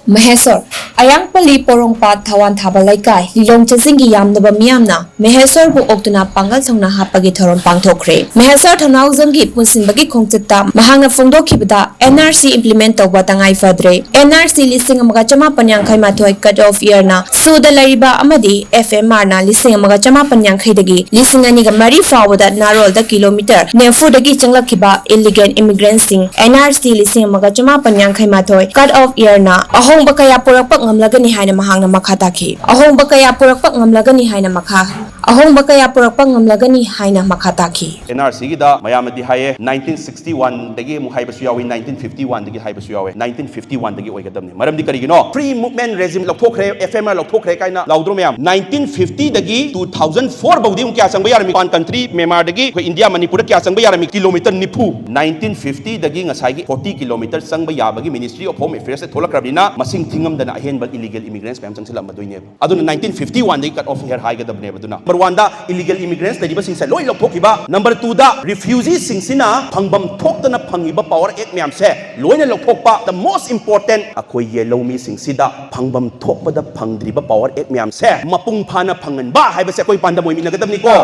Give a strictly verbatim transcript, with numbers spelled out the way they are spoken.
ꯃꯍꯦꯁꯣꯔ, ꯑꯌꯥꯡꯄꯜꯂꯤ ꯄꯣꯔꯣꯝꯄꯥꯠ ꯊꯋꯥꯟ ꯊꯥꯕ ꯂꯩꯀꯥꯏ ꯂꯤꯂꯣꯡ ꯆꯤꯡꯒꯤ ꯌꯥꯝꯂꯕ ꯃꯤꯌꯥꯝꯅ ꯃꯍꯦꯁꯣꯔꯕꯨ ꯑꯣꯛꯇꯨꯅ ꯄꯥꯡꯒꯜ ꯊꯧꯅꯥ ꯍꯥꯞꯄꯒꯤ ꯊꯧꯔꯝ ꯄꯥꯡꯊꯣꯛꯈ꯭ꯔꯦ꯫ ꯃꯍꯦꯁꯣꯔ ꯊꯧꯅꯥꯎꯖꯝꯒꯤ ꯄꯨꯟꯁꯤꯟꯕꯒꯤ ꯈꯣꯡꯆꯠꯇ ꯃꯍꯥꯛꯅ ꯐꯣꯡꯗꯣꯛꯈꯤꯕꯗ, NRC implement ꯇꯧꯕ ꯇꯉꯥꯏ ꯐꯗ꯭ꯔꯦ꯫ NRC ꯂꯤꯁꯤꯡ ꯑꯃꯒ ꯆꯃꯥꯄꯟ ꯌꯥꯡꯈꯩ ꯃꯥꯊꯣꯏ cut off year ꯅ ꯁꯨꯗ ꯂꯩꯔꯤꯕ ꯑꯃꯗꯤ FMR ꯅ ꯂꯤꯁꯤꯡ ꯑꯃꯒ ꯆꯃꯥꯄꯟ ꯌꯥꯡꯈꯩꯗꯒꯤ ꯂꯤꯁꯤꯡ ꯑꯅꯤꯒ ꯃꯔꯤ ꯐꯥꯎꯕꯗ ꯅꯥꯔꯣꯜꯗ kilometre ꯅꯤꯐꯨꯗꯒꯤ ꯆꯪꯂꯛꯈꯤꯕ illegal immigrant ꯁꯤꯡ NRC ꯂꯤꯁꯤꯡ ꯑꯃꯒ ꯆꯃꯥꯄꯟ ꯌꯥꯡꯈꯩ ꯃꯥꯊꯣꯏ cut off year ꯅ ꯑꯍꯣꯡꯕ ꯀꯌꯥ ꯄꯨꯔꯛꯄ ꯉꯝꯂꯒꯅꯤ ꯍꯥꯏꯅ ꯃꯍꯥꯛꯅ ꯃꯈꯥ ꯇꯥꯈꯤ꯫ ꯑꯍꯣꯡꯕ ꯀꯌꯥ ꯄꯨꯔꯛꯄ ꯉꯝꯂꯒꯅꯤ ꯍꯥꯏꯅ ꯃꯈꯥ, ꯑꯍꯣꯡꯕ ꯀꯌꯥ ꯄꯨꯔꯛꯄ ꯉꯝꯂꯒꯅꯤ ꯍꯥꯏꯅ ꯃꯈꯥ ꯇꯥꯈꯤ꯫ NRC ꯒꯤꯗ ꯃꯌꯥꯝꯅꯗꯤ ꯍꯥꯏꯌꯦ, nineteen sixty one ꯗꯒꯤ ꯑꯃꯨꯛ ꯍꯥꯏꯕꯁꯨ ꯌꯥꯎꯏ, nineteen fifty one ꯗꯒꯤ ꯍꯥꯏꯕꯁꯨ ꯌꯥꯎꯋꯦ꯫ Nineteen fifty one ꯗꯒꯤ ꯑꯣꯏꯒꯗꯕꯅꯤ꯫ ꯃꯔꯝꯗꯤ ꯀꯔꯤꯒꯤꯅꯣ? Free movement regime ꯂꯧꯊꯣꯛꯈ꯭ꯔꯦ, FMR ꯂꯧꯊꯣꯛꯈ꯭ꯔꯦ ꯀꯥꯏꯅ ꯂꯥꯎꯗ꯭ꯔꯣ ꯃꯌꯥꯝ? Nineteen fifty ꯗꯒꯤ two thousand four ꯐꯥꯎꯗꯤ ꯑꯃꯨꯛ ꯀꯌꯥ ꯆꯪꯕ ꯌꯥꯔꯝꯃꯤ? ꯃꯄꯥꯟ country ꯃ꯭ꯌꯥꯟꯃꯥꯔꯗꯒꯤ ꯑꯩꯈꯣꯏ ꯏꯟꯗꯤꯌꯥ ꯃꯅꯤꯄꯨꯔꯗ ꯀꯌꯥ ꯆꯪꯕ ꯌꯥꯔꯝꯃꯤ? Kilometre ꯅꯤꯐꯨ꯫ Nineteen fifty ꯗꯒꯤ ꯉꯁꯥꯏꯒꯤ forty kilometre ꯆꯪꯕ ꯌꯥꯕꯒꯤ Ministry of Home Affairs ꯇ ꯊꯣꯛꯂꯛꯈ꯭ꯔꯕꯅꯤꯅ ꯃꯁꯤꯡ ꯊꯤꯉꯝꯗꯅ ꯑꯍꯦꯟꯕ illegal immigrants ꯃꯌꯥꯝ ꯆꯪꯁꯤꯜꯂꯛꯑꯝꯃꯗꯣꯏꯅꯦꯕ꯫ ꯑꯗꯨꯅ nineteen fifty one ꯗꯒꯤ cut off year ꯍꯥꯏꯒꯗꯕꯅꯦꯕ꯫ ꯑꯗꯨꯅ number one ꯗ illegal immigrants ꯂꯩꯔꯤꯕꯁꯤꯡꯁꯦ ꯂꯣꯏ ꯂꯧꯊꯣꯛꯈꯤꯕ, number two ꯗ refugee ꯁꯤꯡꯁꯤꯅ ꯐꯪꯐꯝ ꯊꯣꯛꯇꯅ ꯐꯪꯉꯤꯕ Power Act ꯃꯌꯥꯝꯁꯦ ꯂꯣꯏꯅ ꯂꯧꯊꯣꯛꯄ, the most important ꯑꯩꯈꯣꯏ ꯌꯦꯜꯍꯧꯃꯤꯁꯤꯡꯁꯤꯗ ꯐꯪꯐꯝ ꯊꯣꯛꯄꯗ ꯐꯪꯗ꯭ꯔꯤꯕ Power Act ꯃꯌꯥꯝꯁꯦ ꯃꯄꯨꯡ ꯐꯥꯅ ꯐꯪꯍꯟꯕ ꯍꯥꯏꯕꯁꯦ ꯑꯩꯈꯣꯏ ꯄꯥꯟꯗꯝ ꯑꯣꯏꯃꯤꯟꯅꯒꯗꯕꯅꯤꯀꯣ꯫